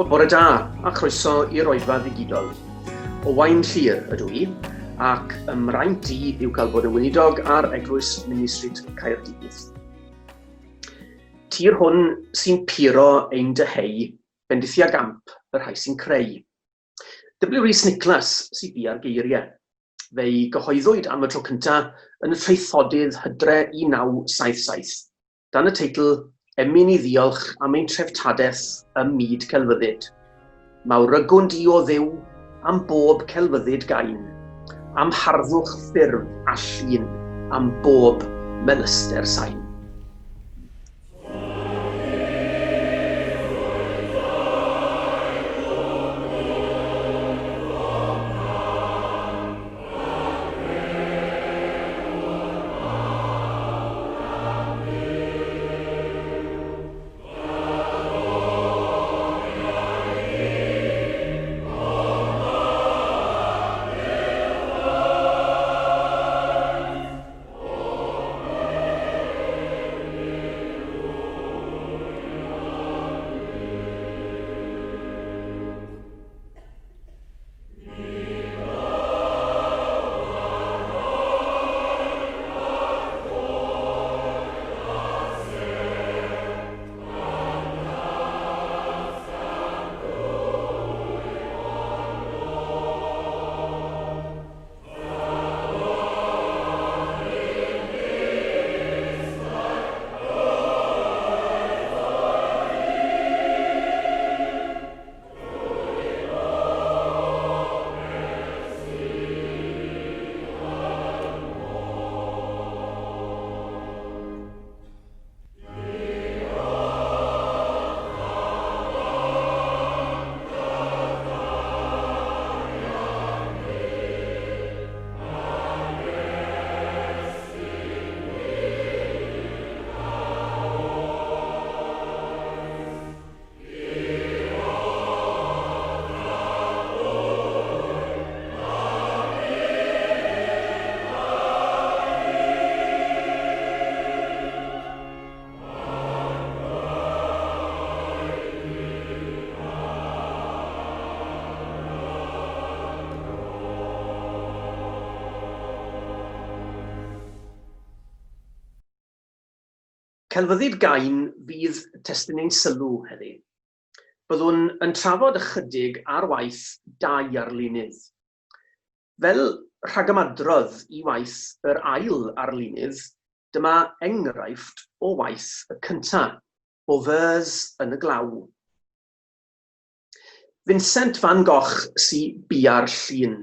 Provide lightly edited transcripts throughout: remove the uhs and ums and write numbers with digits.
Wel, bore da, a chroeso i'r oedfa ddigidol. Owain Llyr ydw i, ac ym mraint i yw cael bod yn weinidog ar Eglwys Minny Street Caerdydd. Tir hwn sy'n puro ein dyheu, bendithia gamp y rhai sy'n creu. W. Rhys Nicholas sydd bia'r geiriau. Fe'i gyhoeddwyd am y tro cyntaf yn y Traethodydd Hydre 1977, dan y teitl Emyn i ddiolch am ein treftadaeth ym myd celfyddyd. Mawrygwn di o Dduw am bob celfyddyd gain, am harddwch ffurf a llun, am bob melyster sain. Celfyddyd gain fydd testun ein sylw heddi. Byddwn yn trafod ychydig ar waith dau arlunydd. Fel rhagymadrodd i waith yr ail arlunydd, dyma enghraifft o waith y cyntaf, o Furs yn y Glaw. Vincent van Gogh sy bia'r llun.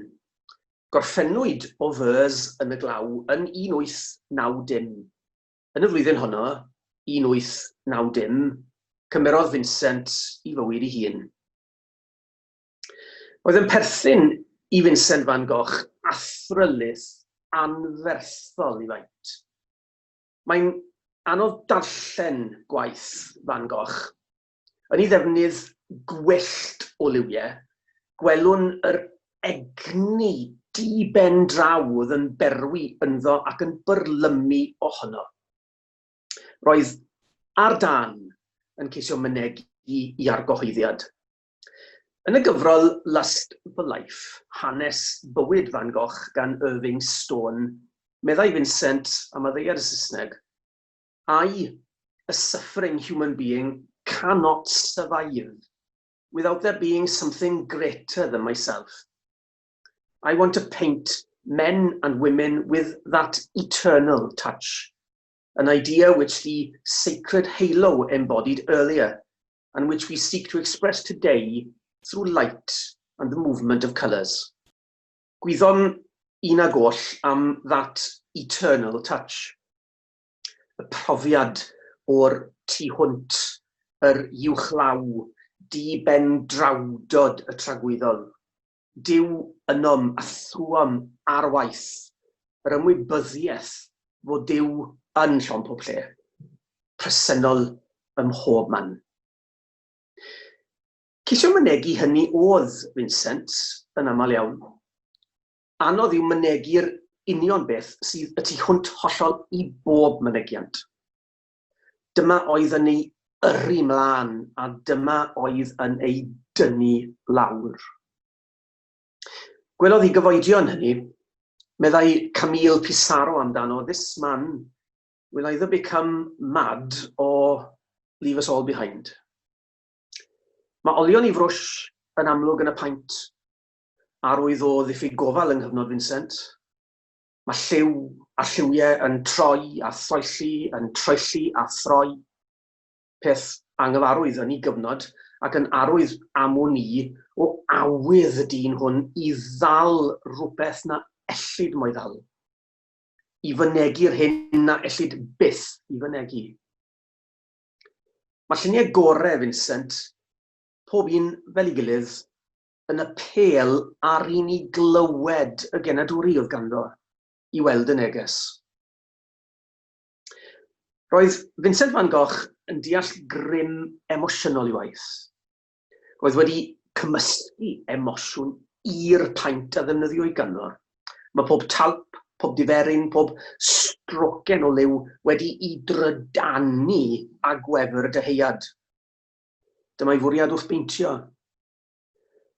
Gorffennwyd o Furs yn y Glaw yn 1890. Yn y flwyddyn honno, 1890, cymerodd Vincent i fywyd ei hun. Oedd yn perthyn i Vincent van Gogh athrylith anferthol i faint. Mae'n anodd darllen gwaith Van Gogh. Yn ei ddefnydd gwyllt o liwiau, gwelwn yr egni di-ben-draw oedd yn berwi ynddo ac yn byrlymu ohono. Roedd ar dân yn ceisio mynegi i argyhoeddiad. Yn y gyfrol Lust for Life, hanes bywyd Van Gogh gan Irving Stone, meddai Vincent am addeiad y Saesneg, I, a suffering human being, cannot survive without there being something greater than myself. I want to paint men and women with that eternal touch, an idea which the sacred halo embodied earlier and which we seek to express today through light and the movement of colours. Gwyddom un ag oll am that eternal touch. Y profiad o'r tu hwnt, yr uwchlaw, di-ben-drawdod y tragwyddol. Duw ynom a thrwom ar waith, yr ymwybyddiaeth fod Duw yn llond pob lle, presennol ym mhob man. Ceisio mynegi hynny oedd Vincent yn aml iawn. Anodd yw mynegi'r union beth sydd y tu hwnt hollol i bob mynegiant. Dyma oedd yn ei yrru mlaen a dyma oedd yn ei dynnu lawr. Gwelodd ei gyfoedion hynny, meddai Camille Pissarro amdano, "This man will either become mad or leave us all behind." Mae olion ei frwsh yn amlwg yn y paent, arwydd o ddiffyg gofal yng nghyfnod Vincent. Mae lliw a lliwiau yn troi a throelli, yn troelli a throi. Peth anghyfarwydd yn ei gyfnod ac yn arwydd am wn i o awydd y dyn hwn i ddal rhywbeth na ellid mo'i ddal. I fynegi'r hyn na ellid byth i fynegi. Mae lluniau gorau Vincent, pob un fel ei gilydd, yn apêl ar i ni glywed y genadwri oedd ganddo i weld y neges. Roedd Vincent van Gogh yn deall grym emosiynol ei waith. Roedd wedi cymysgu emosiwn i'r paent a ddefnyddiwyd ganddo. Mae pob talp, pob diferyn, pob strocen o liw wedi'i drydanu â gwefr y dyheuad. Dyma'i fwriad wrth beintio.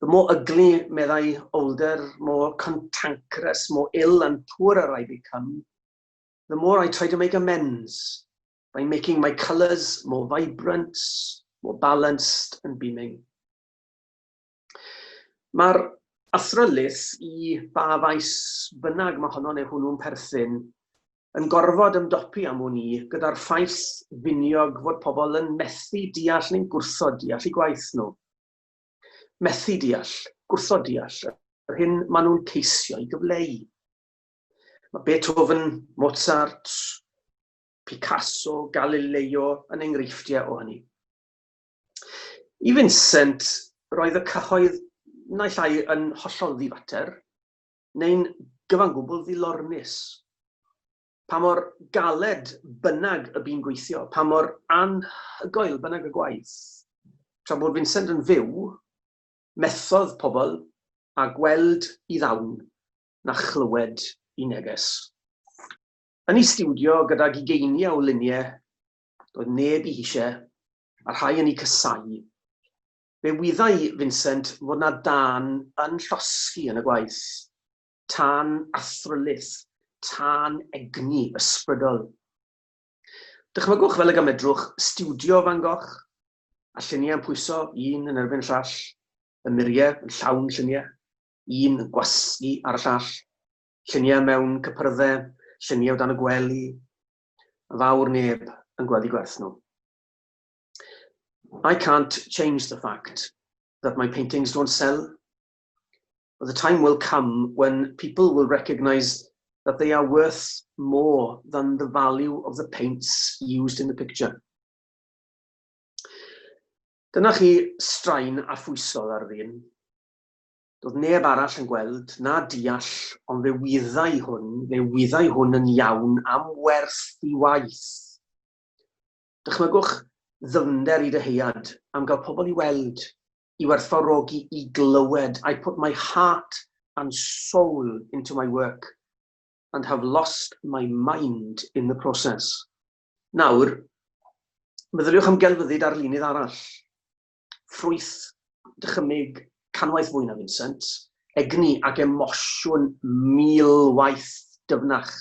The more ugly, meddai Older, more cantankerous, more ill and poorer I become, the more I try to make amends by making my colours more vibrant, more balanced and beaming. Mae'r athrylith i ba faes bynnag mae honno neu hwnnw'n perthyn yn gorfod ymdopi am wn i gyda'r ffaith finiog fod pobl yn methu deall neu'n gwrthod deall eu gwaith nhw. Methu deall, gwrthod deall yr hyn maen nhw'n ceisio ei gyfleu. Mae Beethoven, Mozart, Picasso, Galileo yn enghreifftiau o hynny. I Vincent, roedd y cyhoedd naill ai yn hollol ddifater, neu'n gyfan gwbl ddilornus. Pa mor galed bynnag y bu'n gweithio, pa mor anhygoel bynnag y gwaith, tra bod Vincent yn fyw, methodd pobl â gweld i ddawn na chlywed i neges. Yn ei stiwdio gydag ugeiniau o luniau, doedd neb ei eisiau, a rhai yn ei casáu. Fe wyddai Vincent fod 'na dân yn llosgi yn y gwaith, tân athrylith, tân egni ysbrydol. Dychmygwch fel y gymedrwch stiwdio Van Gogh, a lluniau yn pwyso un yn erbyn y llall, y muriau yn llawn lluniau, un yn gwasgu ar y llall, lluniau mewn cypyrddau, lluniau o dan y gwely, fawr neb yn gweld eu gwerth nhw. I can't change the fact that my paintings don't sell, but the time will come when people will recognise that they are worth more than the value of the paints used in the picture. Dyna chi straen a phwysodd ar ddyn. Doedd neb arall yn gweld na deall, ond fe wyddai hwn, fe wyddai hwn yn iawn am werth i waith. Dychmygwch ddyfnder i dyheuad am gael pobl i weld, i werthfawrogi, i glywed. I put my heart and soul into my work and have lost my mind in the process. Nawr, meddyliwch am gelfyddyd arlunydd arall. Ffrwyth dychymyg canwaith fwy na Vincent, egni ac emosiwn milwaith dyfnach.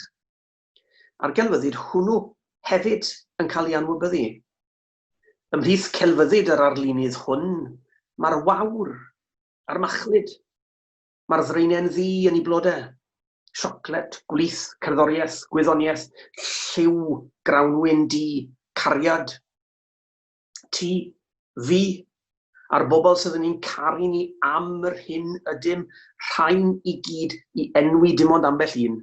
A'r gelfyddyd hwnnw hefyd yn cael ei anwybyddu. Ymhlith celfyddyd yr arlunydd hwn, mae'r wawr a'r machlud. Mae'r ddraenen ddu yn ei blodau. Siocled, gwlith, cerddoriaeth, gwyddoniaeth, lliw, grawnwin du, cariad. Ti, fi, a'r bobl sydd yn ein caru ni am yr hyn ydym, rhain i gyd i enwi dim ond ambell un.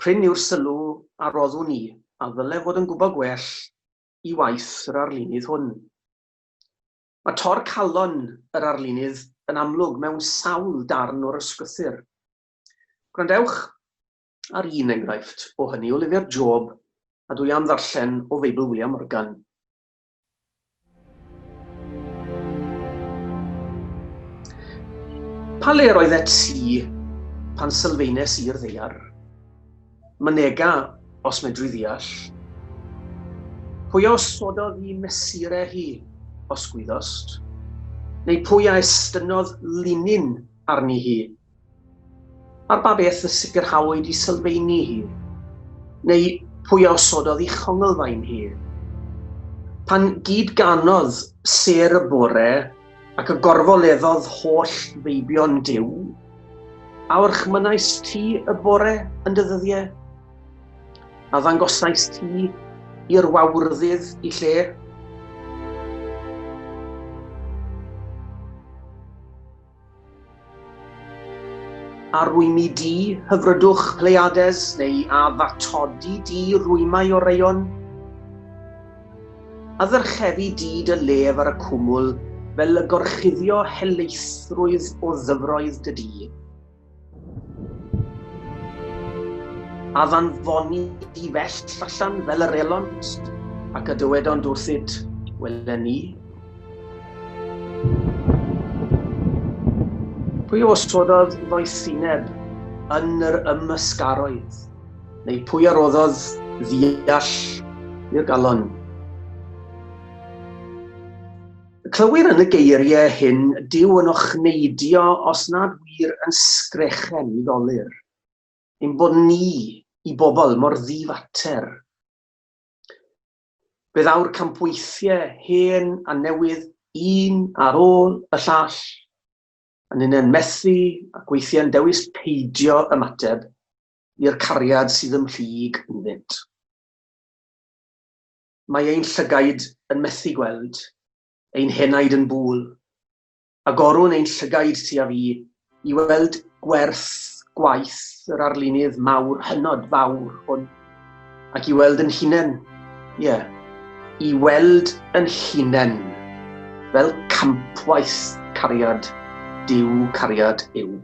Prin yw'r sylw a roddwn i, a ddyle fod yn gwybod gwell, i waith yr arlunydd hwn. Mae tor calon yr arlunydd yn amlwg mewn sawl darn o'r ysgrythur. Gwrandewch ar un enghraifft o hynny o lyfr Job, a dwi am ddarllen o Feibl William Morgan. Pa le roeddet ti pan sylfaenes i'r ddaear? Mynega, os medri ddeall. Pwy a osododd i mesurau hi, os gwyddost? Neu pwy a estynnodd linyn arni hi? Ar ba beth y sicrhawyd i sylfeini hi? Neu pwy a osododd i chonglfaen hi? Pan gyd-ganodd sêr y bore ac y gorfoleddodd holl feibion Duw, a orchmynnais ti y bore yn dy ddyddiau? A ddangosais ti i'r wawrddydd i lle? A rwymi di, hyfrydwch Pleiades, neu a ddatodi di rwymau Oreion? A ddyrchefu di dy lef ar y cwmwl fel y gorchuddio helaethrwydd o ddyfroedd dy di? A ddanfoni di fellt allan fel yr elont, ac y dywedont wrthyt, Wele ni. Pwy osododd ddoethineb yn yr ymysgaroedd, neu pwy a roddodd ddeall i'r galon? Clywir yn y geiriau hyn Duw yn ochneidio os nad wir yn sgrechen i ddolur, ein bod ni i bobl mor ddifater. Fe ddaw'r campweithiau hen a newydd un ar ôl y llall, a ninnau'n methu ac weithiau'n dewis peidio ymateb i'r cariad sydd ymhlyg ynddynt. Mae ein llygaid yn methu gweld, ein henaid yn bŵl. Agorwn ein llygaid ti a fi i weld gwerth gwaith yr arlunydd mawr hynod fawr hwn, ac i weld yn hunain, ie, i weld yn hunain fel campwaith cariad Duw cariad yw.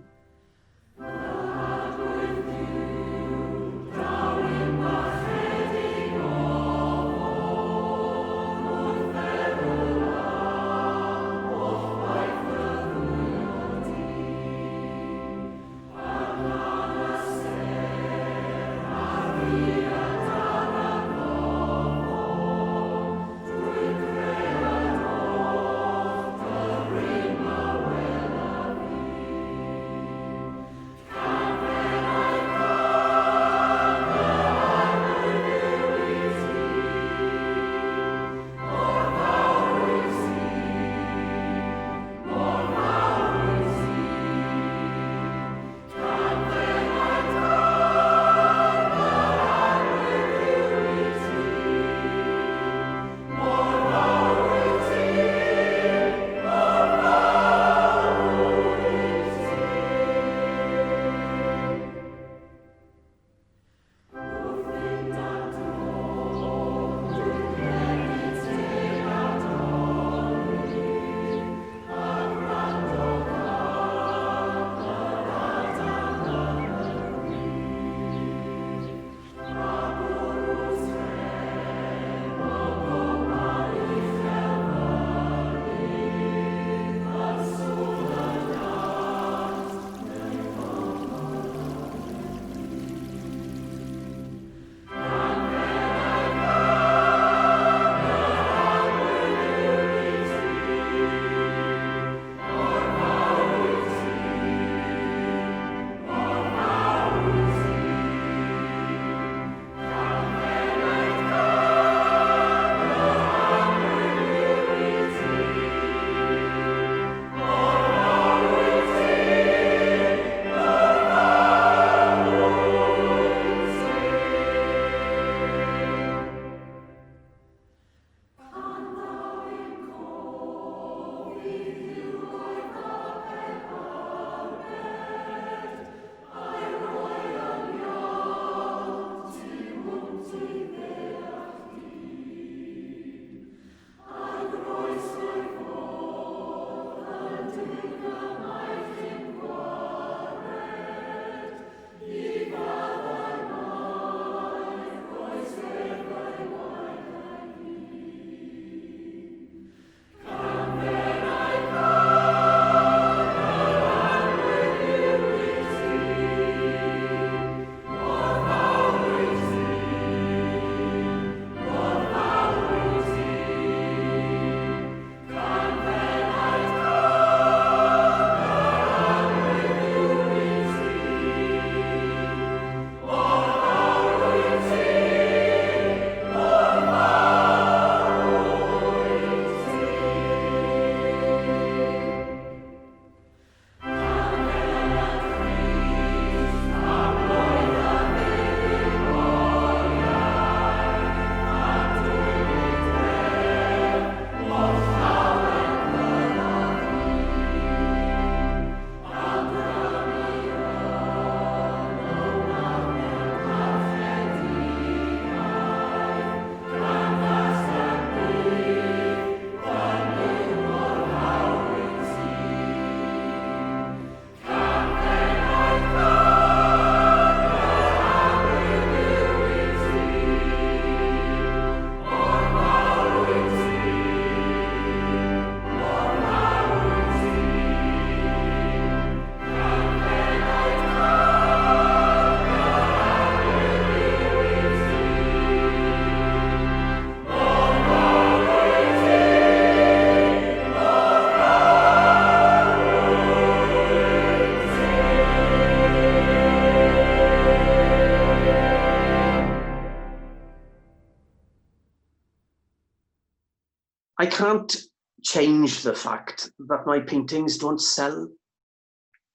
can't change the fact that my paintings don't sell,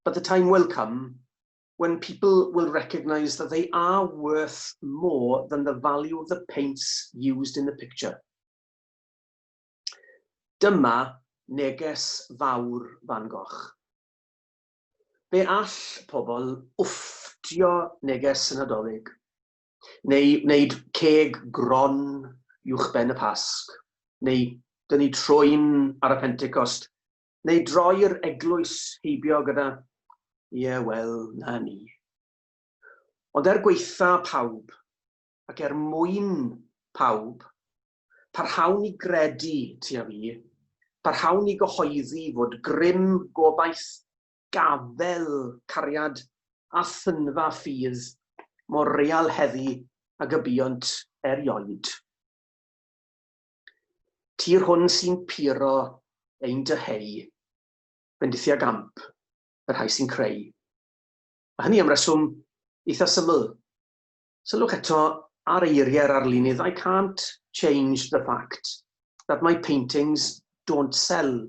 but the time will come when people will recognise that they are worth more than the value of the paints used in the picture. Dyma neges fawr Van Gogh. Fe all pobl wfftio neges y Nadolig, neu wneud ceg gron uwchben y Pasg, neu dynnu trwyn ar y Pentecost, neu droi'r eglwys heibio gyda "Ie, wel, 'na ni". Ond er gwaetha pawb, ac er mwyn pawb, parhawn i gredu, ti a fi, parhawn i gyhoeddi fod grym gobaith, gafel cariad a thynfa ffydd mor real heddi ag y buont erioed. Ti'r hwn sy'n puro ein dyheu, bendithia gamp y rhai sy'n creu. A hynny am reswm eitha syml. Sylwch eto ar eiriau'r arlunydd, I can't change the fact that my paintings don't sell.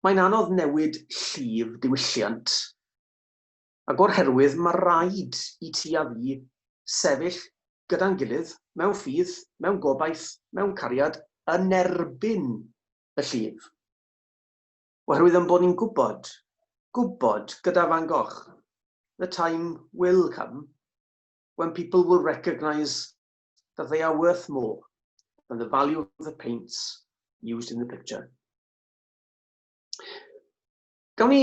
Mae'n anodd newid llif diwylliant, ac o'r herwydd mae rhaid i ti a fi sefyll gyda'n gilydd mewn ffydd, mewn gobaith, mewn cariad, yn erbyn y llif. Oherwydd ein bod ni'n gwybod, gwybod gyda Van Gogh, the time will come when people will recognise that they are worth more than the value of the paints used in the picture. Gawn ni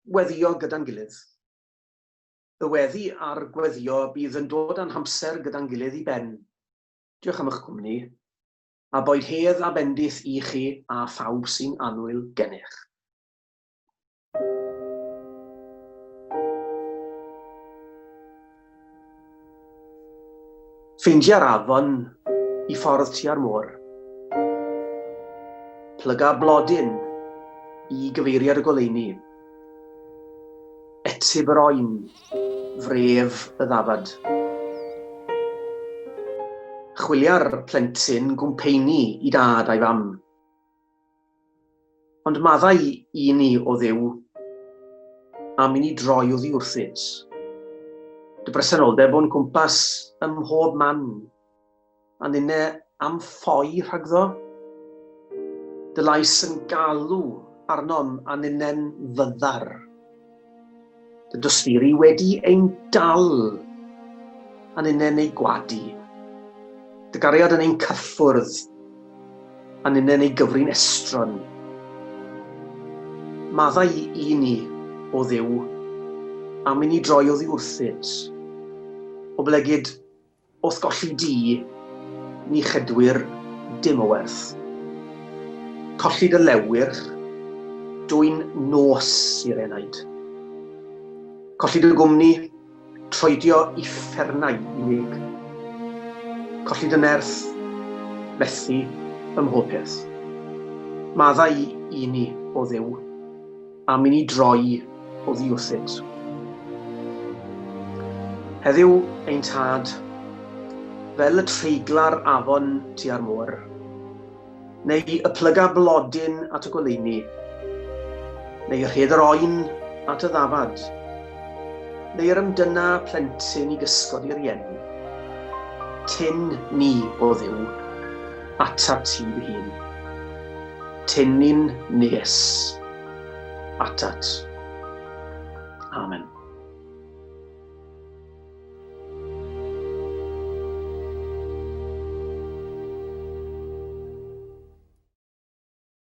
weddio gyda'n gilydd. Y weddi a'r gweddio bydd yn dod â'n hamser gyda'n gilydd i ben. Diolch am eich cwmni, a boed hedd a bendith i chi a phawb sy'n annwyl gennych. Ffeindia'r afon i ffordd tua'r môr. Plyga blodyn i gyfeiriad y goleuni. Etyb yr oen, fref y ddafad. Chwilia'r plentyn gwmpeini i dad a'i fam. Ond maddau i ni, o Dduw, am i ni droi oddi wrthyt. Dy bresenoldeb o'n cwmpas ym mhob man, a ninne am ffoi rhagddo. Dy lais yn galw arnom a ninne'n fyddar. Dy dosturi wedi ein dal, a ninne'n ei gwadu. Dy gariad yn ein cyffwrdd, a ninne'n ei gyfri'n estron. Maddau i ni, o Dduw, am i ni droi oddi wrthyt, oblegid O'th golli di, ni chedwir dim o werth. Colli dy lewyrch, dwyn nos i'r enaid. Colli dy gwmni, troedio uffernau unig. Colli dy nerth, methu ym mhob peth. Maddau i ni, o Dduw, am i ni droi oddi wrthyt. Heddiw, ein Tad, fel y treigla'r afon tua'r môr, neu y plyga blodyn at y goleuni, neu y rhed yr oen at y ddafad, neu yr ymdyna plentyn i gysgod i rieni, tyn ni, o Dduw, atat ti dy hun. Tyn ni'n nes atat. Amen.